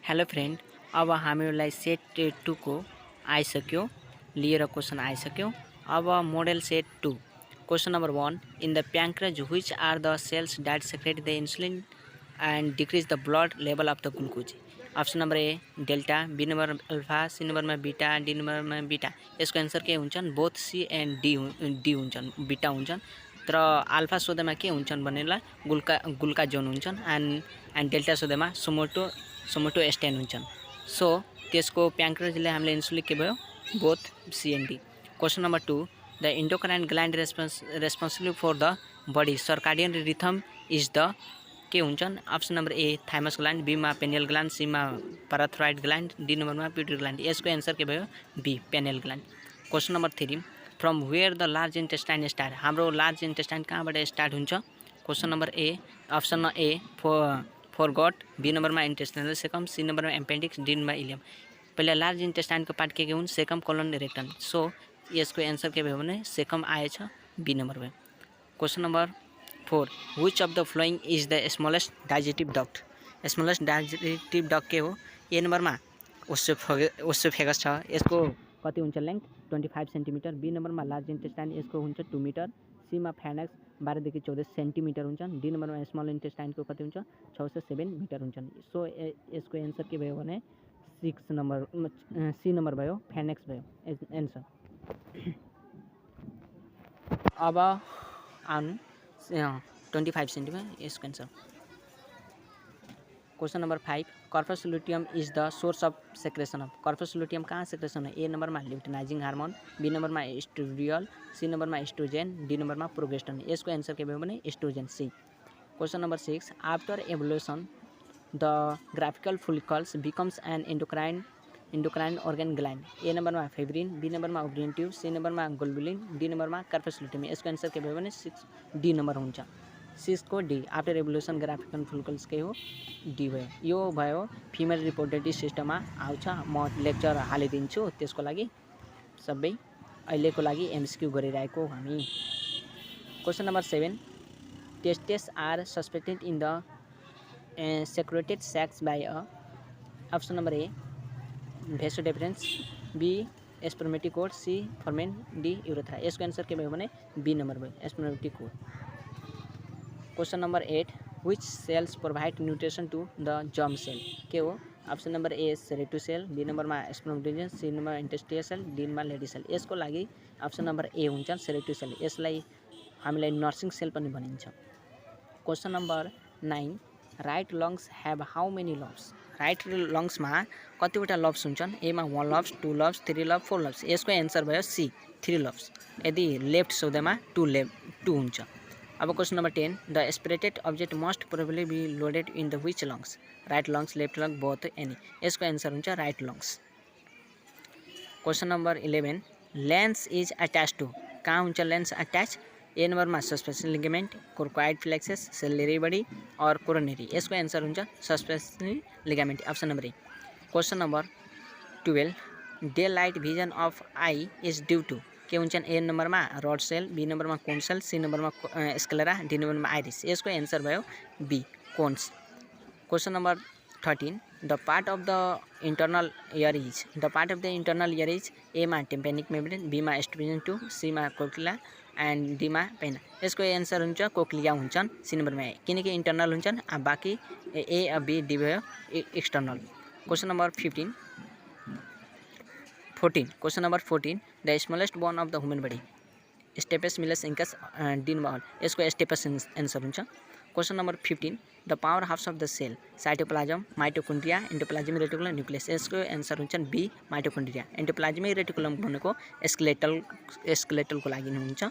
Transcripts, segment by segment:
Hello friend, अब हामीलाई set 2 को आइसक्यो लिएर क्वेशन आइसक्यो। अब model set 2 question number 1 in the pancreas which are the cells that secrete the insulin and decrease the blood level of the glucose. Option number A delta, B number alpha, C number में beta, D number में beta. यसको answer के हुन्छन्? Both C and D हुन्छन्, beta हुन्छन्। तर alpha सोधेमा के हुन्छन् भनेला ग्लुकाजोन हुन्छन् एंड डेल्टा सोधेमा सोमोटोस्टेन हुन्छन्। सो त्यसको प्याङ्क्रेजले हामीले इन्सुलिन के भयो? Both C and D. Question number 2 the endocrine gland responsible for the body circadian rhythm is the के हुन्छन्? Option number A thymus gland, B में पेनियल ग्लैंड, सी में पैराथाइरोइड ग्लैंड, डी नंबर में pituitary gland. यसको answer के भयो? B pineal gland. Question number 3 from where the large intestine start. हाम्रो large intestine कहाँबाट स्टार्ट हुन्छ? Question number A option A फोरगॉट, be number में intestinal caecum, C number में appendix, D में इलियम। पहले लार्ज इंटेस्टाइन को पार्ट के हुन्? Caecum colon rectum. सो यसको आंसर के भयो भने सेकम आएछ, बी नंबर भयो। Question number 4 which of the following is the smallest digestive duct. Smallest digestive duct के हो? ए नंबर में ओसोफेगस छ, यसको कति हुन्छ लेंथ? 25 सेन्टिमिटर। बी नंबर में लार्ज इन्टेस्टाइन, यसको हुन्छ 2 मिटर। सी में फैनेक्स 12 देखि 14 सेन्टिमिटर हुन्छन्। डी नंबर में स्मल इन्टेस्टाइन को कति हुन्छ? 6 से 7 मिटर हुन्छन्। सो यसको आंसर के भयो भने 6 नंबर, सी नंबर भयो, फैनेक्स भयो आंसर। अब आउनु 25 सेन्टिमिटर यसको answer. Question number 5 corpus luteum is the source of secretion of. Corpus luteum कहाँ सेक्रेशन है? ए नंबर में ल्यूटिनाइजिंग हार्मोन, बी नंबर में एस्ट्रोडियल, सी नंबर में एस्ट्रोजेन, डी नंबर में प्रोगेस्टेरोन। यसको आंसर के भयो भने oestrogen, C. Question number 6 after ovulation the graphical follicles becomes an endocrine organ gland. A number में फेब्रिन, बी नंबर में ovarian tube, C number में गोल्बुलिन, D number में कर्पस लुटियम। यसको आंसर के भयो भने 6 डी नंबर हुन्छ। 6 को D after evolution graphical follicles के हो? डी भयो। यो भयो फिमेल रिप्रोडक्टिभ सिस्टममा आउँछ। म लेक्चर हालिदिन्छु त्यसको लागि। सबै अहिलेको लागि एमसीक्यू गरिरहेको हामी। Question number 7 testes are suspected in the secreted sacs by a. Option number A vas deferens, B spermatic cord, C foramen, D urethra. यसको आंसर के भयो भने बी नंबर भयो, spermatic cord. Question number 8 which cells provide nutrition to the germ cell के हो? Option number A sertoli cell, B number में spermatogen, C number interstitial cell, D में Leydig cell. यसको लागि ऑप्शन नंबर ए हुन्छ सेरेटो सेल। यसलाई हामीलाई नर्सिङ सेल पनि भनिन्छ। Question number 9 right lungs have how many lobes. Right lungs में कतिवटा लब्स हुन्छन्? ए में 1 लब्स, 2 लब्स, 3 लब्स, 4 लब्स। यसको आंसर भयो सी 3 लब्स। यदि लेफ्ट सोधेमा 2 हुन्छ। अब question number 10 the aspirated object must probably be lodged in the which lungs. Right lungs, left lung, both, any. यसको आंसर हुन्छ right lungs. Question number 11 lens is attach to. कहाँ हुन्छ lens attach? A number में suspension ligament, coracoid plexus, ciliary body और coronary. यसको answer हुन्छ suspension ligament, option number A. Question number 12 day light vision of eye is due two के हुन्छन्? A number में rod cell, B number में cone cell, C number में sclera, D number में iris. यसको answer भयो B cones. Question number 13 the part of the internal ear is. The part of the internal ear is A में tympanic membrane, B में eustachian tube, C में cochlea and D में pinna. यसको answer हुन्छ cochlea हुन्छन्, C number में, किनकि internal हुन्छन्। बाँकी ए बी डी भयो external. Question number 14 question number 14 the smallest bone of the human body stapes malleus incus, D number. यसको स्टेपस आंसर हुन्छ। Question number 15 the power house of the cell cytoplasm, mitochondria, endoplasmic reticulum, nucleus. यसको answer हुन्छ B mitochondria. Endoplasmic reticulum भनेको स्केलेटलको लागि हुन्छ,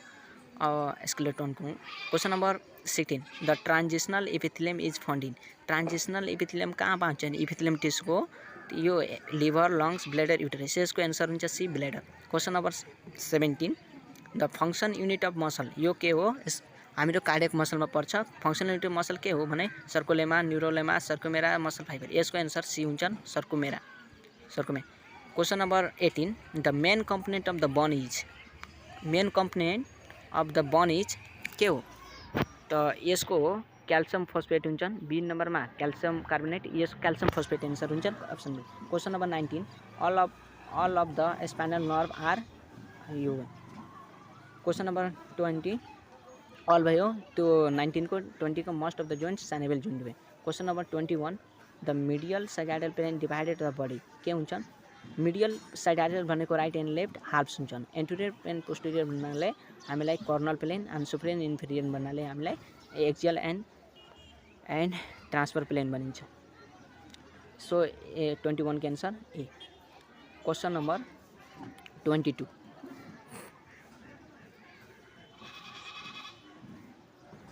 स्केलेटनको। Question number 16 the transitional epithelium is found in. Transitional epithelium कहाँ पाउँछ? इपिथेलियम टिस्यूको यो लिभर, लंग्स, ब्लैडर, यूटेरस। यसको आंसर हुन्छ C bladder. Question number 17 the function unit of muscle यो के हो? हाम्रो कार्डियक मसल में पर्छ। फंक्शनल यूनिट अफ मसल के हो भने sarcolemma, neurolemma, sarcomere, muscle fiber. यसको आंसर सी हुन्छन् sarcomere. Question number 18 the main component of the bone is. Main component of the bone is के हो? तो यसको क्याल्सियम फस्फेट हुन्छन्, बी नम्बरमा क्याल्सियम कार्बोनेट, यसको क्याल्सियम फस्फेट एन्सर हुन्छ option B. Question number 19 all of the spinal nerve are यो। Question number 20 all भयो, त्यो 19 को 20 को most of the joints synovial joint भयो। Question number 21 the medial sagittal plane divided the body के हुन्छन्? Medial साइडाइडल भनेको राइट एन्ड लेफ्ट हाल्फ्स हुन्छन्। एन्टेरियर प्लेन पोस्टेरियर भन्नाले हामीलाई coronal plane and superior inferior भन्नाले हामीलाई एक्सियल एन्ड ट्रान्सफर प्लेन भनिन्छ। सो 21 के answer A. Question number 22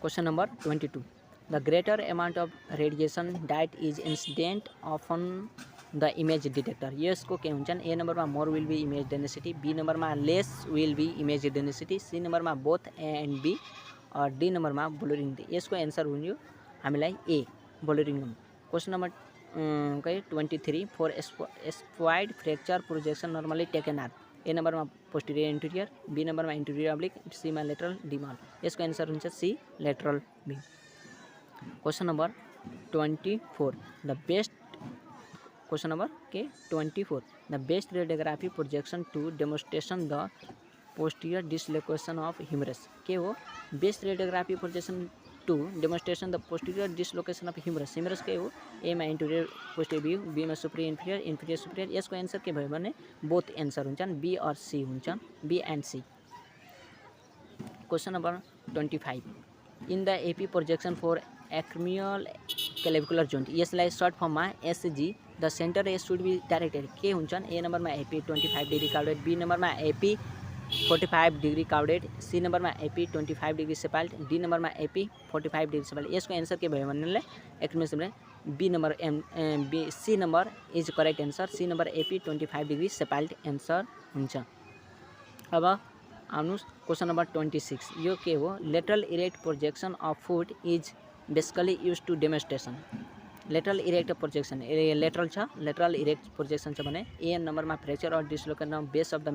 question number 22 the greater amount of radiation that is incident on the image detector यसको के हुन्छन्? A number में more will be image density, B number में less will be image density, C number में both A and B और D number में ब्लरिङ। यसको answer हुन्थ्यो हामीलाई A blurring. Question number 23 for spine fracture projection normally taken are A number में posterior anterior, B number में anterior oblique, C में lateral, D में इसको आंसर हुन्छ C lateral B. Question number 24 the best question number के 24 the best radiography projection to demonstration the posterior dislocation of humerus के हो? Best radiography projection to demonstration the posterior dislocation of humerus. Humerus के हो? A में anterior posterior view, B में superior inferior, inferior superior. यसको answer के भयो भने बोथ एन्सर हुन्छन्, बी और सी हुन्छन्, B and C. Question number 25 in the AP projection for acromial clavicular joint यसलाई सर्ट फर्ममा SG the center A should be directed के हुन्छन्? ए नंबर में AP 25 degree caudad, B number में AP 45 degree caudad, C number में AP 25 degree cephalad, D number में AP 45 degree cephalad. यसको answer के भयो भन्नाले acromial B number B C number is correct answer, C number AP 25 degree cephalad answer हुन्छ। अब आउनुहोस् क्वेश्चन नंबर 26 यो के हो? Lateral erect projection of foot is basically use to demonstration. Lateral erect projection lateral छ, lateral erect projection छ भने A number में फ्रैक्चर और dislocation of base of the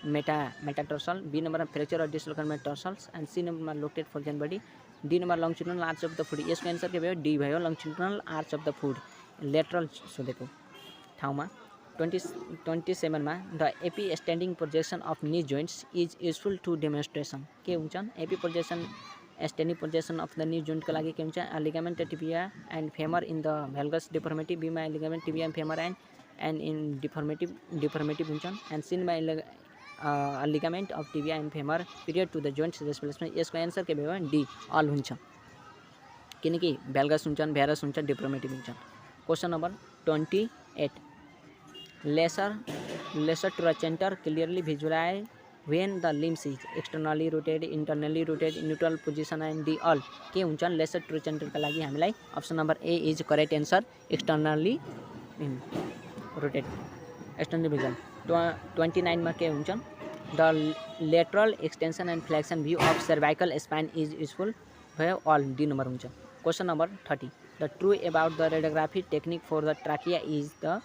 मेटाटर्सल, be number में फ्रैक्चर और डिसलोकेशन में टर्सल्स एंड सी नंबर में located foreign body, D number longitudinal arch of the foot. यसको एन्सर के भयो? डी भयो longitudinal arch of the foot lateral सोधेको ठाउँमा। 27 में the AP standing projection of knee joints is useful to demonstration के हुन्छन्? AP projection standing projection of the knee joint का लागि के हुन्छ? Ligament tibia and femur in the भेल्गस deformity, B में ligament tibia and femur and in deformity हुन्छन् and C में ligament of tibia and femur period to the joints displacement. यसको answer के भयो? डी अल हुन्छ, किनकि भेल्गस हुन्छन्, भेरस हुन्छ, डिफॉर्मिटी हुन्छन्। Question number 28 lesser trochanter clearly visualize when the limbs is externally rotated, internally rotated, neutral position and D all के हुन्छन्? लेसर ट्राचेंटर का लागि हामीलाई option number A is correct answer, externally rotated externally visual. 29 में के हुन्छन्? The lateral extension and flexion view of cervical spine is useful भयो all, D number हुन्छ। Question number 30 the true about the radiography technique for the trachea is the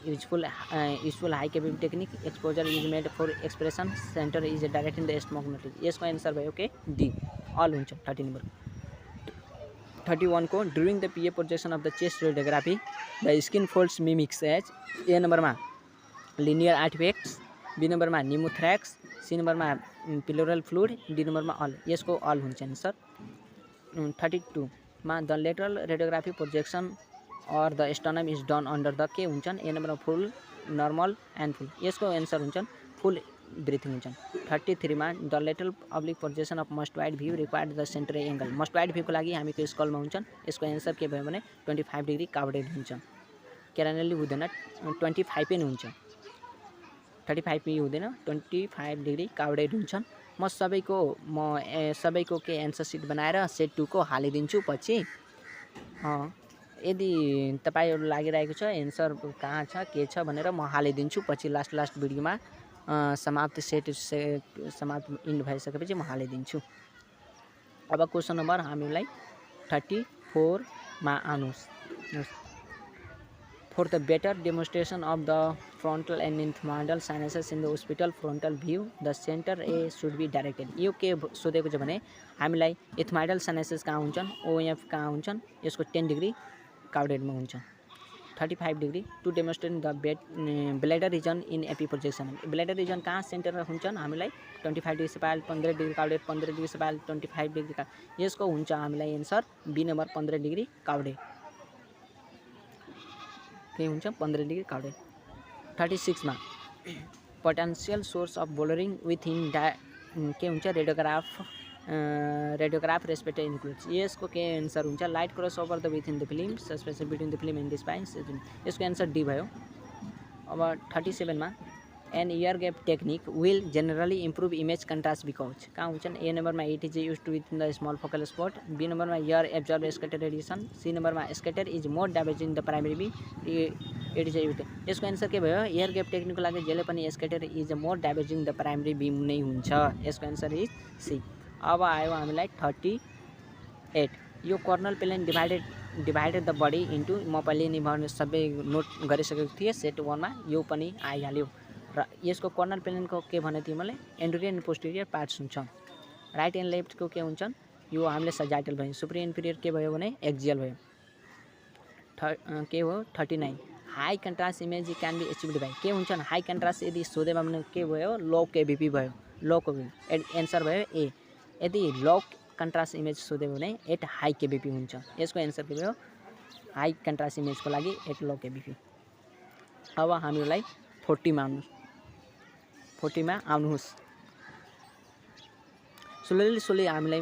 useful high capability technique, exposure is made for expression, center is direct in the smoke notice। यसको answer भयो के D all हुन्छ 30 number. 31 को during the PA projection of the chest radiography the skin folds mimics as A number में linear artifacts, B number में pneumothorax, C number में pleural fluid, D number में all. यसको all हुन्छ answer. 32 में the lateral radiography projection और the sternum is done under the के हुन्छन्? A number full, normal and फुल। यसको एन्सर हुन्छन् फुल ब्रीथिंग हुन्छन्। 33 में the lateral oblique projection of mastoid view required the center angle. Mastoid view को लागि हामीको स्कलमा हुन्छन्। यसको एन्सर के भयो भने 25 डिग्री काउडेड हुन्छ, क्यारानली हुँदैन, 25 नै हुन्छ, 35 पनि हुँदैन, 25 डिग्री काउडेड हुन्छन्। म सबैको के एन्सर सिट बनाएर सेट 2 को हालिदिन्छु पछि। यदि तपाईहरु लागिरहेको छ एन्सर कहाँ छ के छ भनेर म हालिदिन्छु पछि लास्ट भिडियोमा समाप्त समाप्त इन्ड भइसकेपछि म हालिदिन्छु। अब क्वेशन नम्बर हामीलाई 34 मा आउनुस्। For the better demonstration of the frontal and ethmoidal sinuses in the hospital frontal view, the center A should be directed. यो के सोधेको छ भने हामीलाई ethmoidal sinuses कहाँ हुन्छन्, OF कहाँ हुन्छन्, यसको 10 डिग्री क्राउडेडमा हुन्छ, 35 degree to demonstrate the bladder region in AP projection. Bladder region कहाँ सेन्टरमा हुन्छन् हामीलाई 25 degree cephalad, 15 degree caudad, 15 degree cephalad, 25 degree का यसको हुन्छ हामीलाई answer B number 15 degree caudad. के हुन्छ 15 डिग्री क्राउडेड. 36 मा potential source of blurring within इन के हुन्छ रेडियोग्राफ रेस्पेक्टेड इन्क्लुड्स. यसको के एन्सर हुन्छ light cross over the within in द film suspension between the film and the spines. यसको एन्सर डी भयो. अब 37 मा an air gap technique will generally improve image contrast because कहाँ हुन्छन् ए नम्बरमा it is use to with in the small focal spot, B नम्बरमा air absorb scatter radiation, C नम्बरमा scatter is more damage in the primary beam it is use. यसको answer के भयो air gap टेक्निकको लागि जहिले पनि scatter is more damaging the primary बिम नै हुन्छ. यसको एन्सर इज सी. अब आयो हामीलाई 38. यो coronal plane divided the body into म पहिले नि सबै नोट गरिसकेको थिएँ सेट 1 मा, यो पनि आइहाल्यो. र यसको कर्नल प्लेनको के भने थिएँ मैले एन्टेरियर एन्ड पोस्टेरियर पार्ट्स हुन्छ. राइट एन्ड लेफ्टको के हुन्छन् यो हामीले सजाइटल भयो. सुप्रियर इन्फिरियर के भयो भने एक्जियल भयो. के हो 39 high contrast image can be achieved by के हुन्छन् हाई कन्ट्रास्ट यदि सोधेमा भने के भयो लो केबिपी भयो. लो केबिपी एन्सर भयो ए. यदि लो कन्ट्रास्ट इमेज सोध्यो भने 8 हाई केबिपी हुन्छ. यसको एन्सर के भयो हाई कन्ट्रास्ट इमेजको लागि 8 लो केबिपी. अब हामीलाई 40 मा आउनुहोस्. सुलली हामीलाई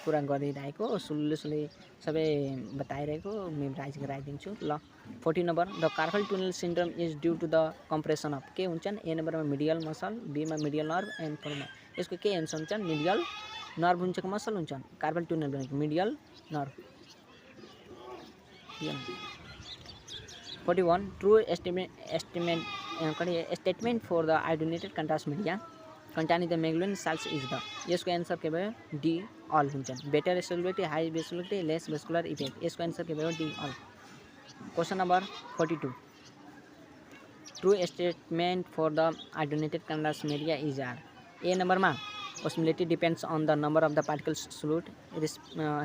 कुरा गरिरहेको सुलली सबै बताइरहेको मेमोराइज गराइदिन्छु ल. 40 number the carpal tunnel syndrome is due to the compression of के हुन्छन् ए नम्बरमा मिडियल मसल, बीमा मिडियल नर्भ एन्ड फोरमा. यसको के एन्सर हुन्छन् मिडियल नर्भ हुन्छ कि मसल हुन्छन् कार्पल टनल भनेको medial nerve. 41 true statement for the iodinated contrast media containing the meglumine cells is the. यसको एन्सर के भयो डी अल हुन्छन्. Better stability high vascularity less vascular effect. यसको एन्सर के भयो D all. Question number 42 true statement for the iodinated contrast media is are. A नम्बरमा osmolality depends on the number of the particles solute.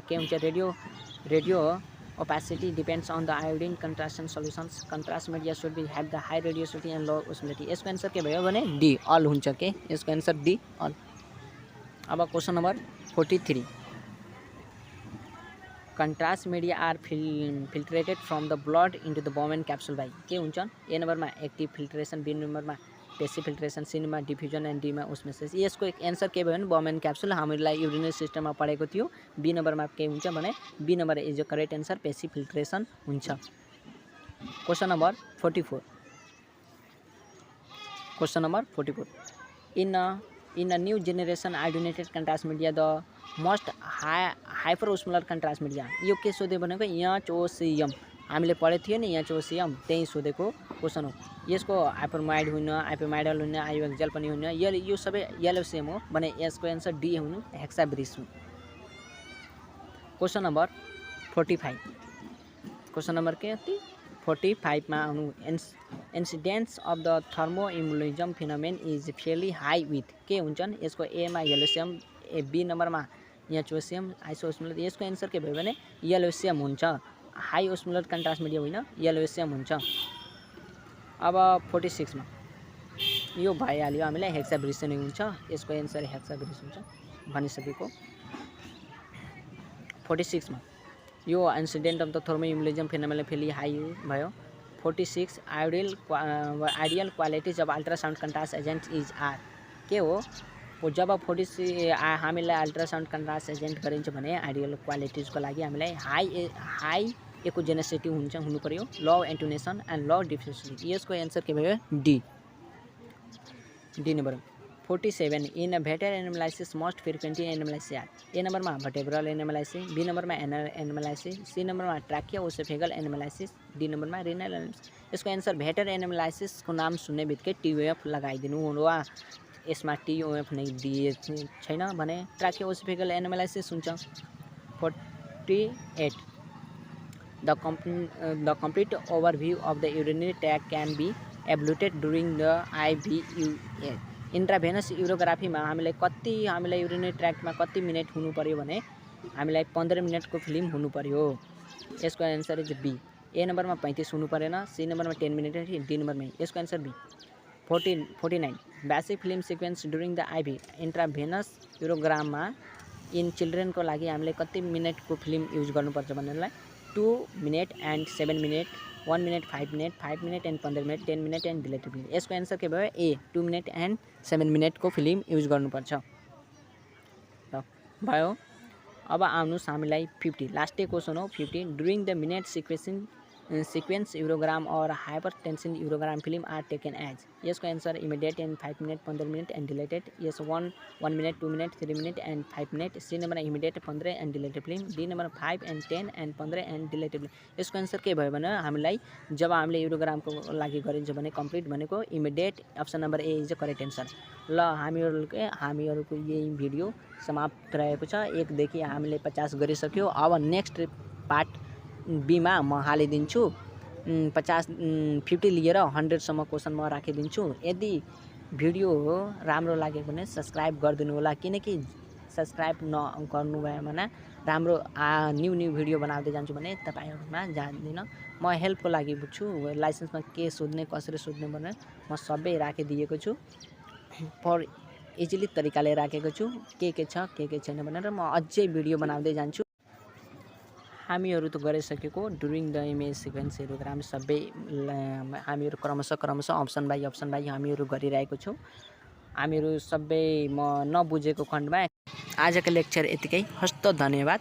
के हुन्छ radio opacity depends on the iodine contrastion solutions. Contrast media should be have the high radiosity and low osmolality. यसको answer के भयो भने D all हुन्छ के यसको answer D all. अब question number 43 contrast media are filtrated from the blood into the Bowman capsule by के हुन्छन् ए नम्बरमा एक्टिभ फिल्ट्रेसन, बी नम्बरमा पेसिभ फिल्ट्रेसन, सी नम्बरमा डिफ्युजन एन्ड डीमा ओस्मोसिस. यसको एक एन्सर के भयो भने बौमन क्याप्सुल हामीलाई युरिनरी सिस्टममा पढेको थियो. बी नम्बरमा के हुन्छ भने B number is the correct answer passive filtration हुन्छ. Question number 44 in a new generation iodinated contrast media the most hyperosmolar contrast media. यो के सोध्यो भनेको HOCM हामीले पढेको थियो नि HOCM त्यही सोधेको क्वेसन हो. यसको हाइपरमाइड हुन हाइपरमाइडल हुन आयोएक्जेल पनि हुन यो सबै LOCM हो भने यसको एन्सर डी हुनु हेक्साब्रिस हो. क्वेसन नम्बर 45 क्वेसन नम्बर के 45 मा आउनु incidence of the thromboembolism phenomenon is fairly high with के हुन्छन् यसको ए मा LOCM, ए बी नम्बरमा HOCM, आइसोस्मोलर. यसको एन्सर के भयो भने LOCM हुन्छ. हाई ओस्मोलर कन्ट्रास्ट मिडिया होइन LOCM हुन्छ. अब 46 मा यो भइहाल्यो हामीलाई हेक्साब्रिस नै हुन्छ. यसको एन्सर हेक्साब्रिस हुन्छ भनिसकेको. 46 मा यो incident of the thromboembolism phenomenon fairly high भयो. 46 ideal qualities of ultrasound contrast agent is are के हो जब 46 हामीलाई अल्ट्रासाउन्ड कन्ट्रास्ट एजेन्ट गरिन्छ भने आइडियल क्वालिटिजको लागि हामीलाई हाई एकोजेनेसिटी हुनु पर्यो, लो एन्टोनेसन एन्ड लो डिफ्युसिटी. यसको एन्सर के भयो D number. 47 in VATER analysis most frequently analysis are. A नम्बरमा भर्टेब्रल एनालाइसिस, बी नम्बरमा एनालाइसिस, सी नम्बरमा ट्राकिया ओसोफेगल एनालाइसिस, डी नम्बरमा रिनल एनालाइसिस. यसको एन्सर भेटर एनालाइसिसको नाम सुन्ने बित्तिकै TOF लगाइदिनु वा यसमा TOF नै दिए छैन भने ट्राकिया ओसोफेगल एनालाइसिस हुन्छ. 48 The complete overview of the urinary tract can be evaluated during the IVUA. Intravenous युरोग्राफीमा हामीलाई युरिनरी ट्र्याक्टमा कति मिनेट हुनु पर्यो भने हामीलाई 15 मिनेटको फिल्म हुनु पर्यो। यसको आन्सर इज बी। ए नम्बरमा 35 हुनु परेन, सी नम्बरमा 10 मिनेट, डी नम्बरमा यसको answer B 49। Basic film sequence during the IV intravenous युरोग्राममा इन चिल्ड्रेनको लागि हामीले कति मिनेटको फिल्म युज गर्नुपर्छ भन्नेलाई 2 minute and 7 minute, 1 minute 5 minute, 5 minute and 15 minute, 10 minute and delayed film. यसको एन्सर के भयो? ए 2 मिनेट एन्ड 7 मिनेटको फिल्म युज गर्नुपर्छ। ल भयो। अब आउनुहोस् हामीलाई 50 लास्टै क्वेसन हो। 50 during the minute sequence urogram और hypertension urogram film are taken as. यसको answer immediate and 5 minute, 15 minute and delayed. यस 1 minute, 2 minute, 3 minute and 5 minute. C number immediate 15 and delayed film. D number 5 and 10 and 15 and delayed film. यसको answer के भयो भने हामीलाई जब हामीले युरोग्रामको लागि गरिन्छ भने कम्प्लिट भनेको immediate, option number A is the correct answer. ल हामीहरूको यही भिडियो समाप्त रहेको छ। 1 देखि हामीले 50 गरिसक्यो। अब नेक्स्ट पार्ट बीमा म हालिदिन्छु। 50 लिएर 100सम्म क्वेसन म राखिदिन्छु। यदि भिडियो राम्रो लाग्यो भने सब्सक्राइब गरिदिनु होला, किनकि सब्सक्राइब गर्नुभयो भने राम्रो न्यू भिडियो बनाउँदै जान्छु भने तपाईँहरूमा जान्दिन। म हेल्पको लागि छु। लाइसेन्समा के सोध्ने, कसरी सोध्ने भनेर म सबै राखिदिएको छु। फर इजिली तरिकाले राखेको छु। के छ के छैन भनेर म अझै भिडियो बनाउँदै जान्छु। हामीहरू त गरिसकेको ड्युरिङ द इमेज सिक्वेन्स युरोग्राम सबै हामीहरू क्रमशः अप्सन बाई हामीहरू गरिरहेको छौँ। हामीहरू सबै म नबुझेको खण्डमा आजको लेक्चर यतिकै। हस्त धन्यवाद।